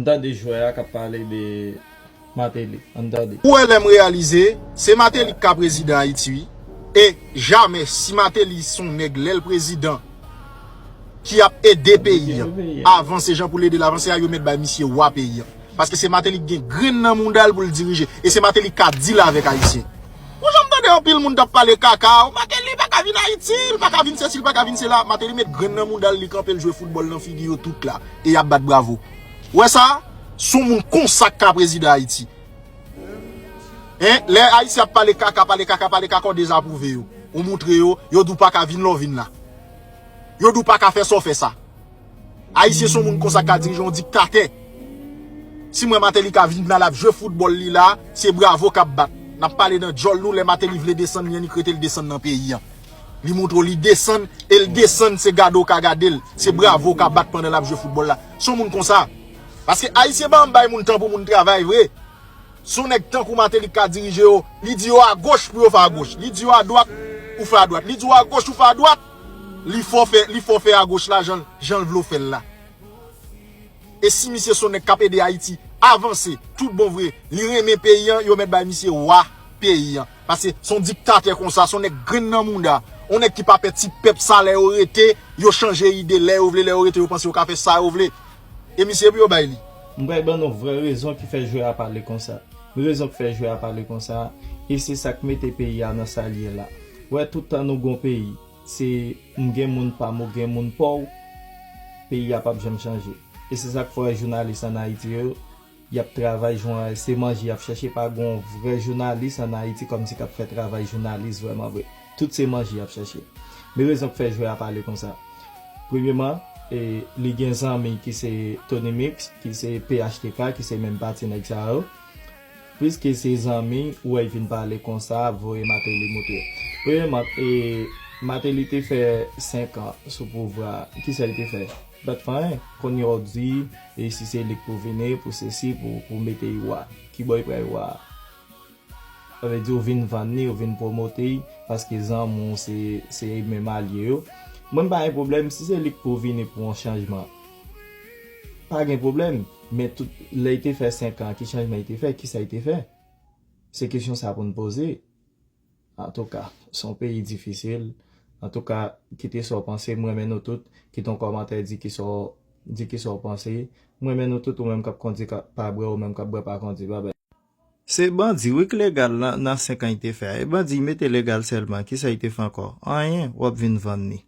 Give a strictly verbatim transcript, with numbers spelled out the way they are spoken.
Ann tande jwè a k ap pale de Martelly. Ann tande. Ou wè lè m reyalize, se Martelly k ka prezidan Ayiti wi. E jamè, si Martelly se yon nèg lè l prezidan ki ap ede peyi an avanse jan pou l ede l avanse a, yo mèt bay misye wa peyi an. Paske se Martelly ki gen grenn nan mouda l pou l dirije. E se Martelly ki ka deal avèk Ayisyen. Ou janm tande anpil moun t ap pale kaka, Martelly pa ka vin Ayiti, li pa ka vin sesi, li pa ka vin sela. Martelly met grenn nan mouda l, li kanpe, l jwe foutbòl nan figi yo tout la. E y ap bat bravo. Ou wè sa? Se yon moun konsa k ka prezidan Ayiti. Hein? Lè Ayisyen ap pale kaka, pale kaka, pale kaka, ou dezapwouve yo. Ou montre yo, yo di w pa ka vin lè w vin la. Yo di w pa ka fè sa w fè sa. Ayisyen se yon moun konsa k ka dirije yon diktatè. Si m wè Martelly ka vin la, l ap jwe foutbòl li la, se bravo k ap bat. N ap pale nan djòl nou, lè Martelly vle desann li annik rete l desann nan peyi an. Li montre w li desann, e l desann se gade w ka gade l. Se bravo w ka bat pandan l ap jwe foutbòl la. Se yon moun konsa. Paske Ayisyen pa janm bay moun tan pou moun travay vre. Se yon nèg tankou Martelly k ka dirije yo, li di yo agoch pou yo fè agoch. Li di yo adwat, ou fè adwat. Li di yo agoch, ou fè adwat. Li fè w fè, li fè w fè agoch la jan, jan l vle w fè l la. E si misye se yon nèg k ap ede Ayiti avanse, tout bon vre, li renmen peyi an, yo mèt bay misye wa peyi an. Paske se yon diktatè konsa, se yon nèg grenn nan mouda. Yon nèg ki pa pè ti pèp sa lè yo rete, yo chanje ide lè yo vle, lè yo rete yo panse yo ka fè sa yo vle. E misye epi yo bay li. M pral ban nou vrè rezon ki fè jwè a pale konsa. Men rezon ki fè jwè a pale konsa, e se sa k mete peyi a nan sa l ye la. Wè, tout tan nou gon peyi, se m gen moun pa m, ou gen moun pa w, peyi a p ap janm chanje. E se sa k fè w wè jounalis ann Ayiti yo, y ap travay, se manje y ap chache, pa gon vrè jounalis ann Ayiti kòmsi k ap fè travay jounalis vrèman vre. Tout se manje y ap chache. Men rezon k fè jwè a pale konsa. Premyeman, e, li gen zanmi ki se Tony Mix, ki se P H T K, ki se menm pati nèg sa yo. Piske se zanmi, ou wè y vin pale konsa, voye Martelly moute. Premyeman, e, Martelly te fè senk an sou pouvwa. Kisa l te fè? Li pa t fè anyen. Kounye a w di, e si se li k pou vini, pou sesi, pou, pou mete y wa. Kibò y pral wa a? Sa vle di ou vin vann li, ou vin pwomote y, paske zanmi w se, se menm alye yo. Mwen m pa gen pwoblèm, si se li k pou vini pou yon chanjman, pa gen pwoblèm. Men tout, lè y te fè senk an, ki chanjman y te fè, kisa y te fè? Se kesyon sa pou n poze. Antouka, se yon peyi difisil. Antouka, kite sa w panse, m renmen nou tout. Kite yon kòmantè, di kisa w, di kisa w panse. M renmen nou tout, ou menm k ap kondi pa bwè, ou menm k ap bwè pa kondi, babay. Se bandi wi k legal nan, nan senk an y te fè a. E bandi y mete legal sèlman, kisa y te fè ankò? Anyen, w ap vin vann li.